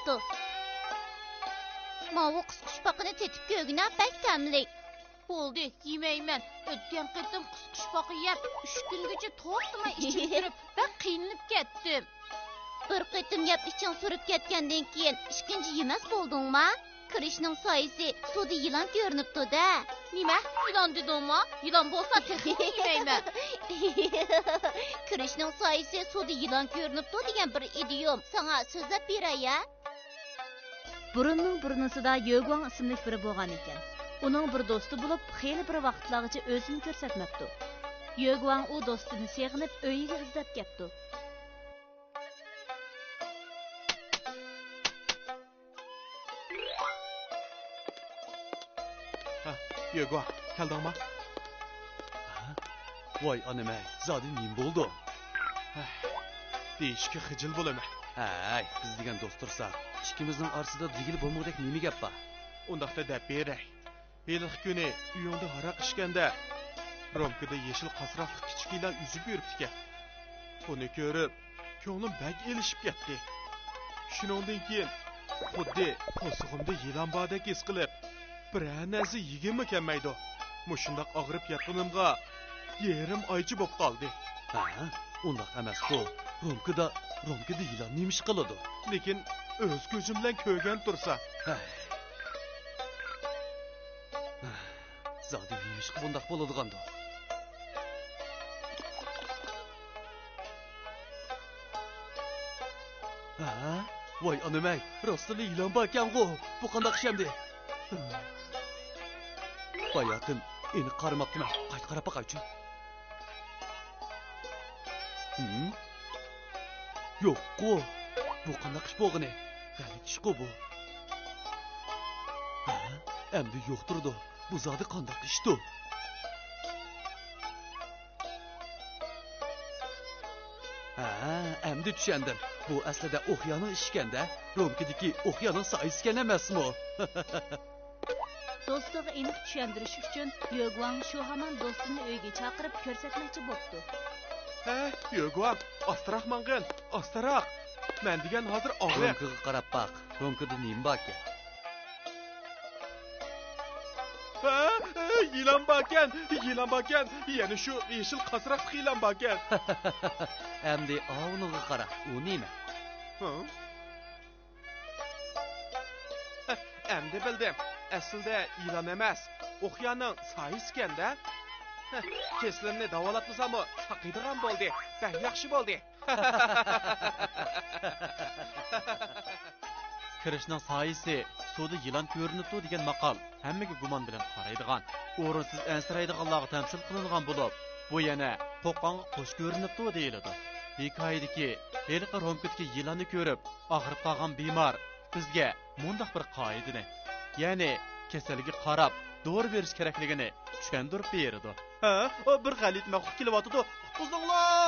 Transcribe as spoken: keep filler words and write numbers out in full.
قاپتۇ. ماۋۇ قۇسقۇچپاقىنى تېتىپ كۆرگىنە، بەك تەملىك. بولدى، يېمەيمەن. ئۆتكەن قېتىم قۇسقۇچپاقا يەپ، ئۈچ كۈنگىچە توختىماي ئىچىم سۈرۈپ، بەك قىينىلىپ كەتتىم. بىر قېتىم يەپ ئىچىڭ سۈرۈپ كەتكەندىن كېيىن، ئىككىنچى يېمەس بولدۇڭما؟ كىرىشنىڭ سايىسى سۇدا يىلان كۆرۈنۈپتۇ-دە. نېمە؟ يىلان دېدىڭما؟ يېلان بولسا تېخىمۇ يېمەيمەن. كىرىشنىڭ سايىسى سۇدا يىلان كۆرۈنۈپتۇ دېگەن بىر ئىدىيوم. ساڭا سۆزلەپ بېرەي يا. بۇرۇننىڭ بۇرۇنىسىدا يۆگۇاڭ ئىسىملىك بىرى بولغان ئىكەن. ئۇنىڭ بىر دوستى بولۇپ، خېلى بىر ۋاقىتلارغىچە ئۆزىنى كۆرسەتمەپتۇ. يۆگۇاڭ ئۇ دوستىنى سېغىنىپ، ئۆيىگە ئىزدەپ كەپتۇ. ھە، يۆگۇاڭ، كەلدىڭما؟ ھە؟ ۋاي ئانىمەي، زادى نېمە بولدۇڭ؟ ھە، دېيىشكە خىجىل بولىمەن. ھەي، بىز دېگەن دوست تۇرسا، ئىككىمىزنىڭ ئارىسىدا دېگىلى بولمىغۇدەك نېمە گەپ بار؟ ئۇنداقتا دەپ بېرەي. ھېلىقى كۈنى ئۆيۈڭدە ھاراق ئىچكەندە، رومكىدا يېشىل قاسراقلىق كىچىك يىلان ئۈزۈپ يۈرۈپتىكەن. بۇنى كۆرۈپ، كۆڭلۈم بەك ئېلىشىپ كەتتى. شۇنىڭدىن كېيىن خۇددى قورسىقىمدا يىلان باردەك ھېس قىلىپ، بىرەر نەرسە يېگۈممۇ كەلمەيدۇ. مۇشۇنداق ئاغرىپ ياتقىنىمغا يېرىم ئايچە بوپ قالدى. ھە، ئۇنداق ئەمەسقۇ. رومكىدا، رومكىدا يىلان نېمە ئىش قىلىدۇ؟ لېكىن ئۆز كۆزۈم بىلەن كۆرگەن تۇرسا. ھە. زادى نېمىشقا بۇنداق بولىدىغاندۇ؟ ھە؟ ۋاي ئانىمەي، راستلا يىلان باركەنغۇ! بۇ قانداق ئىش ئەمدى؟ باياتىن ئېنىق قارىماپتىمەن. قايتا قاراپ باقايچۇ. ھىم؟ يوققۇ! بۇ قانداق ئىش بولغىنى؟ غەلىتە ئىشقۇ بۇ. ھە؟ ئەمدى يوق تۇرىدۇ. بۇ زادى قانداق ئىشتۇ؟ ھە، ئەمدى چۈشەندىم. بۇ ئەسلىدە ئوخيانىڭ ئىشىكەندە، رومكىدىكى ئوخيانىڭ سايىسىكەن ئەمەسمۇ؟ دوستىغا ئېنىق چۈشەندۈرۈش ئۈچۈن، يۆگۇاڭ شۇ ھامان دوستىنى ئۆيىگە چاقىرىپ كۆرسەتمەكچى بوپتۇ. ھە، يۆگۇاڭ، ئاستىراق ماڭغىن، ئاستىراق. مەن دېگەن ھازىر ئاغرىق. رومكىغا قاراپ باق. رومكىدا نېمە باركەن؟ ھە، يىلان باركەن، يىلان باركەن. يەنە شۇ يېشىل قاسراقلىق يىلان باركەن. ئەمدى ئاۋۇنىڭغا قارا، ئۇ نېمە؟ ھە؟ ئەمدى بىلدىم. ئەسلىدە يىلان ئەمەس، ئوخيانىڭ سايىسىكەن-دە. كېسىلىمنى داۋالاتمىساممۇ ساقىيدىغان بولدى. بەك ياخشى بولدى. كىرىشنىڭ سايىسى سۇدا يىلان كۆرۈنۈپتۇ دېگەن ماقال ھەممىگە گۇمان بىلەن قارايدىغان، ئورۇنسىز ئەنسىرەيدىغانلارغا تەمسىل قىلىنغان بولۇپ، بۇ يەنە قوققانغا قوش كۆرۈنۈپتۇ دېيىلىدۇ. ھېكايىدىكى ھېلىقى رومكىدىكى يىلاننى كۆرۈپ ئاغرىپ قالغان بىمار بىزگە مۇنداق بىر قائىدىنى، يەنى كېسەلگە قاراپ دورا بېرىش كېرەكلىكىنى چۈشەندۈرۈپ بېرىدۇ. ھە، بىر غەلىتە مەخلۇق كېلىۋاتىدۇ. قۇتقۇزۇڭلار!